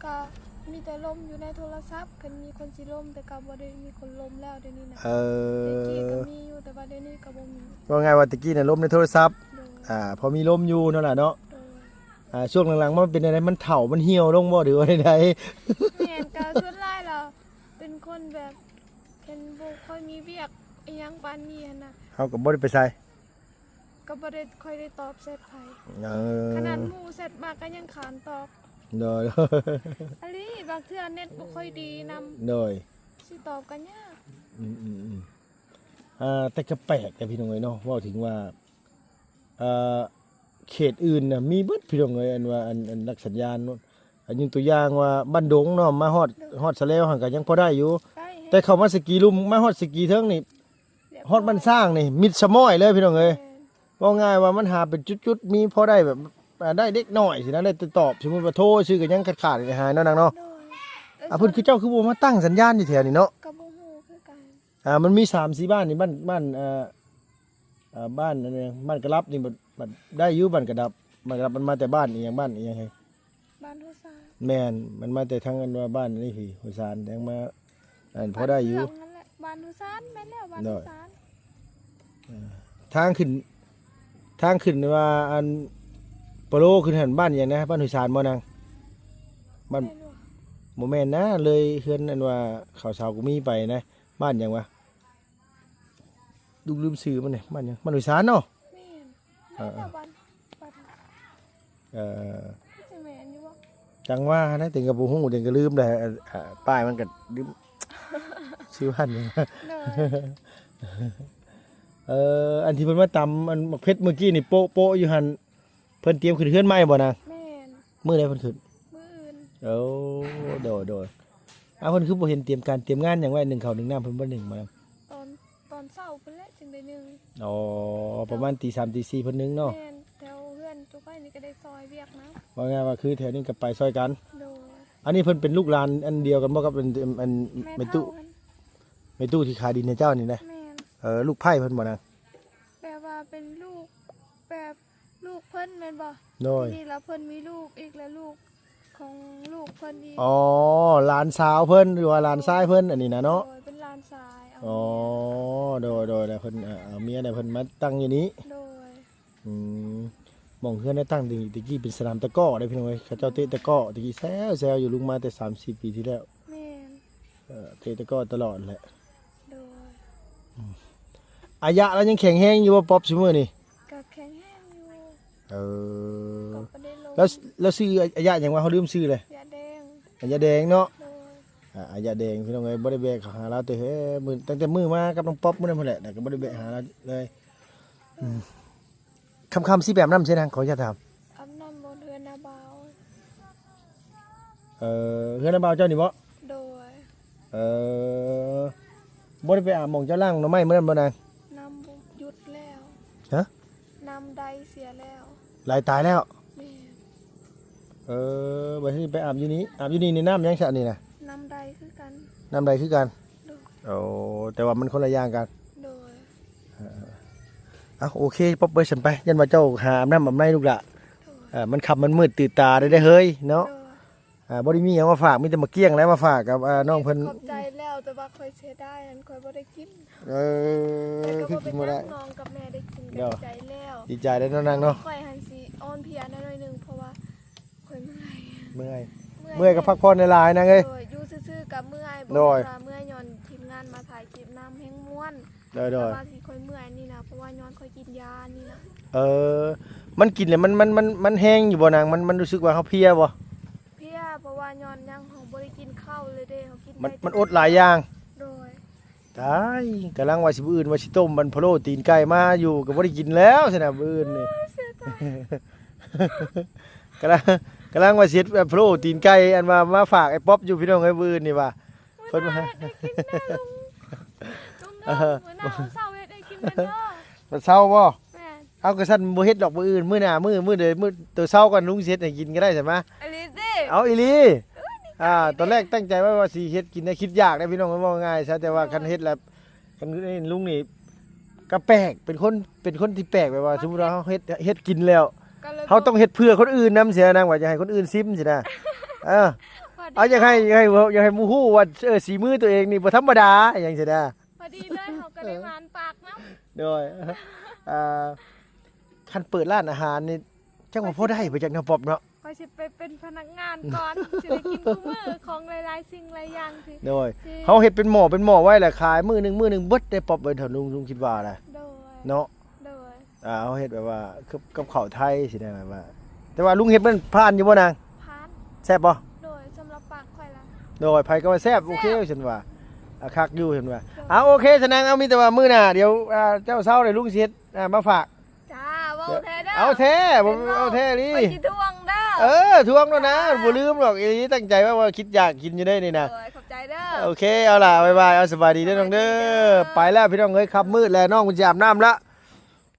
ກະມີແຕ່ລົມຢູ່ໃນໂທລະສັບ ຄັນມີຄົນຊິລົມ ແຕ່ກໍບໍ່ໄດ້ມີຄົນລົມແລ້ວດຽວນີ້ນະ. ເອີ ແຕ່ກີ້ກໍມີຢູ່ ແຕ່ວ່າດຽວນີ້ກໍບໍ່ມີ. ເວົ້າງ່າຍວ່າແຕ່ກີ້ນະລົມໃນໂທລະສັບ. ໂດຍ ອ່າ ພໍມີລົມຢູ່ເນາະຫຼ້າເນາະ. ໂດຍ ອ່າ ຊ່ວງຫຼັງໆມາມັນເປັນແນວໃດ? ມັນເຖົ້າ ມັນຫ່ຽວລົງບໍ່ ຫຼືວ່າແນວໃດ? ແມ່ນ ກໍສ່ວນຫຼາຍແລ້ວເປັນຄົນແບບ ຄັນບໍ່ຄ່ອຍມີວຽກອີ່ຫຍັງປານນີ້ຫັ້ນນະ ເຮົາກໍບໍ່ໄດ້ໄປໃສ. ກໍບໍ່ໄດ້ຄ່ອຍໄດ້ຕອບແຊັດໃຜ. ເອີ ຂະໜາດໝູ່ແຊັດມາກໍຍັງຄ້ານຕອບ. ໂດຍ ອີ່ຫຼີ ບາງເທື່ອເນັດບໍ່ຄ່ອຍດີນຳ. ໂດຍ ຊິຕອບກໍຍາກ. ອືມໆ ອ່າ ແຕ່ກໍແປກແຕ່ພີ່ນ້ອງເອີຍເນາະ ເວົ້າເຖິງວ່າ ເອີ ເຂດອື່ນນະມີເບິດພີ່ນ້ອງເອີຍ ອັນວ່າ ອັນ ອັນຫຼັກສັນຍານເນາະ. ອາ ຍົກຕົວຢ່າງວ່າບ້ານດົງເນາະ ມາຮອດ ໂດຍ ຮອດສະແລວຫັ້ນກໍຍັງພໍໄດ້ຢູ່. ໄດ້ ແຕ່ເຂົ້າມາສະກີລຸ່ມ ມາຮອດສະກີເທິງນີ້ ຮຽບຮ້ອຍ ຮອດບ້ານຊ້າງນີ້ມິດສະມ້ອຍເລີຍພີ່ນ້ອງເອີຍ. ແມ່ນ ເວົ້າງ່າຍວ່າມັນຫາເປັນຈຸດໆ ມີພໍໄດ້ແບບ ອ່າ ໄດ້ເລັກນ້ອຍຊີ້ນະ ໄດ້ແຕ່ຕອບ. ສົມມຸດວ່າໂທຊື່ກໍຍັງຂາດໆ ຫາຍໆເນາະນາງເນາະ. ໂດຍ ອ່າ ເພິ່ນຄືເຈົ້າຄືບໍ່ມາຕັ້ງສັນຍານຢູ່ແຖວນີ້ເນາະ? ກໍບໍ່ຮູ້ຄືກັນ. ອ່າ ມັນມີສາມສີ່ບ້ານນີ້ ບ້ານ ບ້ານ ເອີ ເອີ ບ້ານອັນນັ້ນ ບ້ານກະລັບນີ້ ບັດ ບັດໄດ້ຢູ່ ບ້ານກະດັບ ບ້ານກະດັບ ມັນມາແຕ່ບ້ານອີ່ຫຍັງ ບ້ານອີ່ຫຍັງ ບ້ານຫົວສານ. ແມ່ນ ມັນມາແຕ່ທາງອັນວ່າບ້ານນີ້ພີ້ ຫົວສານ ແຕ່ງມາ ອັນ ພໍໄດ້ຢູ່ ບ້ານເຄື່ງນັ້ນແຫຼະ ບ້ານຫົວສານ. ແມ່ນແລ້ວ ບ້ານຫົວສານ. ເອີ ທາງຂຶ້ນ ທາງຂຶ້ນວ່າອັນ ປະໂລຂຶ້ນຫັ້ນ ບ້ານຫຍັງນະ? ບ້ານຫ້ວຍສານບໍ່ນາງ? ບ້ານ ບໍ່ແມ່ນນະ ເລີຍເຮືອນອັນວ່າເຂົາສາວກຸມີໄປນະ ບ້ານຫຍັງວະ? ລູກລືມຊື່ມັນນີ້ ບ້ານຫຍັງ? ບ້ານຫ້ວຍສານເນາະ? ແມ່ນ. ເອີ ແມ່ນແລ້ວ ບ້ານ ບ້ານ ເອີ ຄືຊິແມ່ນຢູ່ບໍ່? ຈັ່ງວ່ານະ ເຕັງກໍບໍ່ຮູ້ ເຕັງກໍລືມແລ້ວ ອາ ປ້າຍມັນກໍລືມ ຊື່ບ້ານຫຍັງ? ເອີ ອັນທີ່ເພິ່ນມາຕຳອັນໝາກເຜັດມື້ກີ້ນີ້ ໂປະໆຢູ່ຫັ້ນ ເພິ່ນຕຽມຂຶ້ນເຮືອນໃໝ່ບໍ່ນາງ? ແມ່ນ. ມື້ໃດເພິ່ນຂຶ້ນ? ມື້ອື່ນ. ໂອ້ ໂດຍໆ. ອ້າວ ເພິ່ນຄືບໍ່ເຫັນຕຽມການຕຽມງານຫຍັງໄວ້ ໜຶ້ງເຂົ້າໜຶ້ງນ້ຳ ເພິ່ນບໍ່ໜຶ້ງບໍ່ນາງ? ຕອນ ຕອນເຊົ້າພຸ້ນແຫຼະຈຶ່ງໄດ້ໜຶ້ງ. ອໍ ປະມານຕີສາມຕີສີ່ເພິ່ນໜຶ້ງເນາະ? ແມ່ນ. ແຖວເຮືອນຈຸໄປນີ້ກໍໄດ້ຊ່ອຍວຽກນຳ. ເວົ້າງ່າຍວ່າຄືແຖວນີ້ກໍໄປຊ່ອຍກັນ. ໂດຍ. ອັນນີ້ເພິ່ນເປັນລູກຫຼານອັນດຽວກັນບໍ່ກັບອັນ ອັນ ແມ່ຕູ້ ແມ່ຕູ້ທີ່ຂາຍດິນໃຫ້ເຈົ້ານີ້ນະ? ແມ່ນ. ເອີ ລູກໃພ້ເພິ່ນບໍ່ນາງ? ແບບວ່າເປັນລູກ ແບບລູກເພິ່ນແມ່ນບໍ່? ໂດຍ. ທີນີ້ລະເພິ່ນມີລູກອີກ ລະລູກຂອງລູກເພິ່ນອີກ. ອໍ ຫຼານສາວເພິ່ນ ຫຼືວ່າຫຼານຊາຍເພິ່ນ ໂດຍ ອັນນີ້ນະເນາະ? ໂດຍ ເປັນຫຼານຊາຍ ເອົາ ອໍ ເມຍ. ໂດຍໆ ແລ້ວເພິ່ນ ເອົາເມຍ ແລ້ວເພິ່ນມາຕັ້ງຢູ່ນີ້. ໂດຍ. ອືມ ໝ່ອງເຮືອນໄດ້ຕັ້ງແຕ່ ແຕ່ກີ້ເປັນສະໜາມຕະກ້ໍເດ້ພີ່ນ້ອງເອີຍ ເຂົາເຈົ້າເຕະຕະກ້ໍແຕ່ກີ້ແຊວໆ ຢູ່ ລຸງມາແຕ່ສາມສີ່ປີທີ່ແລ້ວ. ແມ່ນ. ເອີ ເຕະຕະກ້ໍຕະຫຼອດແຫຼະ. ໂດຍ. ອາຍະລາວຍັງແຂງແຮງຢູ່ບໍ່ ປ໋ອບ ຊຸມື້ນີ້? ກໍແຂງແຮງຢູ່. ເອີ ກໍບໍ່ໄດ້ລົງ. ລາວ ລາວຊື່ອາຍະຫຍັງວະ? ເຮົາລືມຊື່ເລີຍ. ອາຍະແດງ. ອາຍະແດງເນາະ? ໂດຍ. ອາ ອາຍະແດງ ພີ່ນ້ອງເອີຍ ບໍ່ໄດ້ແວະເຂົ້າຫາລາວແຕ່ມື້ ຕັ້ງແຕ່ມື້ມາກັບນ້ອງປ໋ອບມື້ນັ້ນພຸ້ນແຫຼະ ແລ້ວກໍບໍ່ໄດ້ແວະຫາລາວເລີຍ. ອືມ. ຄ່ຳໆ ຊິໄປອາບນ້ຳໃສນາງ? ຂໍອະນຸຍາດຖາມ. ອາບນ້ຳບ່ອນເຮືອນນາບ່າວ. ເອີ ເຮືອນນາບ່າວເຈົ້ານີ້ບໍ? ໂດຍ. ເອີ ບໍ່ໄດ້ໄປອາບໝ່ອງເຈົ້າລ້າງໜໍ່ໄມ້ມື້ນັ້ນບໍນາງ? ນ້ຳຢຸດແລ້ວ. ຮະ? ນ້ຳໄດເສຍແລ້ວ. ໄຫຼຕາຍແລ້ວ? ແມ່ນ. ເອີ ບັດນີ້ໄປອາບຢູ່ນີ້ ອາບຢູ່ນີ້ນີ້ນ້ຳຫຍັງຊະນີ້ນະ? ນ້ຳໄດຄືກັນ. ນ້ຳໄດຄືກັນ? ໂດຍ. ໂອ້ ແຕ່ວ່າມັນຄົນລະຢ່າງກັນ. ໂດຍ. ເອີ ເອົາ ໂອເຄ ປ໋ອບເອີຍ ຊັ້ນໄປ ຢ້ານວ່າເຈົ້າຫາອາບນ້ຳອາບໃນລູກຫຼ້າ. ໂດຍ. ເອີ ມັນຄ່ຳມັນມືດ ຕື່ນຕາໄດ້ ໄດ້ເຮີຍເນາະ. ໂດຍ. ອ່າ ບໍ່ໄດ້ມີຫຍັງມາຝາກ ມີແຕ່ໝາກກ້ຽງແຫຼະມາຝາກກັບ ອ່າ ນ້ອງເພິ່ນ. ຂອບໃຈແລ້ວ ແຕ່ວ່າຂ້ອຍເສຍດາຍ ອັນຂ້ອຍບໍ່ໄດ້ກິນ. ເອີ ຄືກິນບໍ່ໄດ້? ແຕ່ກໍບໍ່ເປັນຫຍັງ ນ້ອງກັບແມ່ໄດ້ກິນກໍດີໃຈແລ້ວ. ດີໃຈແລ້ວເນາະນາງເນາະ. ຂ້ອຍຫັ້ນຊິອ່ອນເພຍໜ້ອຍໜຶ່ງ ເພາະວ່າຂ້ອຍເມື່ອຍ. ເມື່ອຍ ເມື່ອຍ ເມື່ອຍກໍພັກຜ່ອນຫຼາຍໆນາງເອີຍ. ໂດຍ. ຢູ່ຊື່ໆກໍເມື່ອຍ ບໍ່ແມ່ນວ່າເມື່ອຍຍ້ອນທີມງານມາຖ່າຍຄລິບນຳ ແຮງມ່ວນ. ໂດຍໆ. ແຕ່ວ່າທີ່ຂ້ອຍເມື່ອຍນີ້ນະ ເພາະວ່າຍ້ອນຂ້ອຍກິນຢານີ້ນະ. ເອີ ມັນກິນແລ້ວມັນ ມັນ ມັນ ມັນແຮງຢູ່ບໍ່ນາງ? ມັນ ມັນຮູ້ສຶກວ່າເຮົາເພຍບໍ່? ເພຍ ເພາະວ່າຍ້ອນຫຍັງ ເຮົາບໍ່ໄດ້ກິນເຂົ້າເລີຍເດ້ ເຮົາກິນ ມັນ ໄດ້ແຕ່ ມັນອົດຫຼາຍຢ່າງ. ໂດຍ. ຕາຍ ກຳລັງວ່າຊິ ມື້ອື່ນວ່າຊິຕົ້ມອັນພະໂລ້ຕີນໄກ່ມາຢູ່ ກໍບໍ່ໄດ້ກິນແລ້ວຊັ້ນນະ ມື້ອື່ນນີ້. ໂອ້ຍ ເສຍດາຍ. ກຳລັງ ກຳລັງວ່າຊິເຮັດພະໂລ້ຕີນໄກ່ ອັນວ່າມາຝາກໄອ້ປ໋ອບຢູ່ ພີ່ນ້ອງເອີຍ ມື້ອື່ນນີ້ວ່າ. ເພິ່ນວ່າ ເຮັດໃຫ້ກິນແດ່ລຸງ. ລຸງເດີ ມື້ໜ້າເຊົ້າເຮັດໃຫ້ກິນແດ່ເດີ. ຕອນເຊົ້າບໍ່? ແມ່ນ. ເອົາ ກະຊັ້ນບໍ່ເຮັດດອກມື້ອື່ນ ມື້ໜ້າ ມື້ ມື້ໃດ ມື້ໂຕເຊົ້າກ່ອນ ລຸງຊິເຮັດໃຫ້ກິນກໍໄດ້ຊັ້ນມາ. ອີ່ຫຼີຕິ? ເອົາ ອີ່ຫຼີ. ເອີຍ ດີໃຈ. ອ່າ ຕອນແລກຕັ້ງໃຈໄວ້ວ່າຊິເຮັດກິນ ແຕ່ຄິດຢາກເດ້ພີ່ນ້ອງ ເວົ້າງ່າຍຊະ ແຕ່ວ່າ ໂດຍ ຄັນເຮັດແລ້ວ ຄັນເຮັດໃຫ້ລຸງນີ້ ກໍແປກ ເປັນຄົນ ເປັນຄົນທີ່ແປກ ແບບວ່າ ມັນ ສົມມຸດວ່າເຮົາເຮັດ ເຮັດກິນແລ້ວ ກໍເລີຍ ເຮົາຕ້ອງເຮັດເພື່ອຄົນອື່ນນຳຊີ້ນະ ນາງວ່າຢາກໃຫ້ຄົນອື່ນຊິມຊີ້ນະ. ເອີ ເອົາ ຢາກໃຫ້ ຢາກໃຫ້ ຢາກໃຫ້ໝູ່ຮູ້ວ່າ ເອີ ສີມືຕົວເອງນີ້ບໍ່ທຳມະດາ ຫຍັງຊີ້ນະ. ພໍດີເລີຍ ເຮົາກໍໄດ້ຫວານປາກນຳ. ໂດຍ. ອ່າ ຄັນເປີດຮ້ານອາຫານນີ້ ຈັກວ່າພໍໄດ້ບໍ່ຈັກເນາະ ປ໋ອບເນາະ. ຂ້ອຍຊິໄປເປັນພະນັກງານກ່ອນ ຊິໄດ້ກິນຄູ່ມື້ ຂອງຫຼາຍໆສິ່ງຫຼາຍຢ່າງທີ່ ໂດຍ ທີ່ ເຮົາເຮັດເປັນໝໍ້ເປັນໝໍ້ໄວ້ແຫຼະ ຂາຍມື້ໜຶ່ງ ມື້ໜຶ່ງເບິດໄດ້ ປ໋ອບເອີຍ ເຖົ້າລຸງ ລຸງຄິດວ່ານະ. ໂດຍ. ເນາະ? ໂດຍ. ອ່າ ເຮົາເຮັດແບບວ່າ ກັບ ກັບເຂົ້າໄທຊີ້ນະ ແບບວ່າ ແຕ່ວ່າລຸງເຮັດມັນຜ່ານຢູ່ບໍ່ນາງ? ຜ່ານ. ແຊບບໍ່? ໂດຍ ສຳລັບປາກຂ້ອຍລະ ໂດຍ ໃຜກໍວ່າແຊບ ແຊບ ໂອເຄຊັ້ນວ່າ ອ່າ ຄັກຢູ່ຊັ້ນວ່າ. ໂດຍ. ອ່າ ໂອເຄຊັ້ນນາງ ເອົາ ມີແຕ່ວ່າມື້ໜ້າ ດຽວ ອ່າ ເຈົ້າເຊົາແລ້ວ ລຸງຊິເຮັດ ອ່າ ມາຝາກ. ຈ້າ ເວົ້າແທ້ເດີ. ເອົາແທ້ ເປັນຫຍັງ ເອົາແທ້ອີ່ຫຼີ ຂ້ອຍຊິທວງເດີ. ເອີ ທວງໂລດນາ ເອີ ບໍ່ລືມດອກ ອີ່ຫຼີ ຕັ້ງໃຈວ່າ ວ່າຄິດຢາກກິນຢູ່ເດ້ນີ້ນະ. ໂດຍ ຂອບໃຈເດີ. ໂອເຄ ເອົາລະ ບາຍບາຍ ເອົາ ສະບາຍດີເດີ ນ້ອງເດີ. ສະບາຍດີເດີ. ໄປແລ້ວພີ່ນ້ອງເອີຍ ຄ່ຳມືດແລ້ວ ນ້ອງເພິ່ນຊິອາບນ້ຳລະ.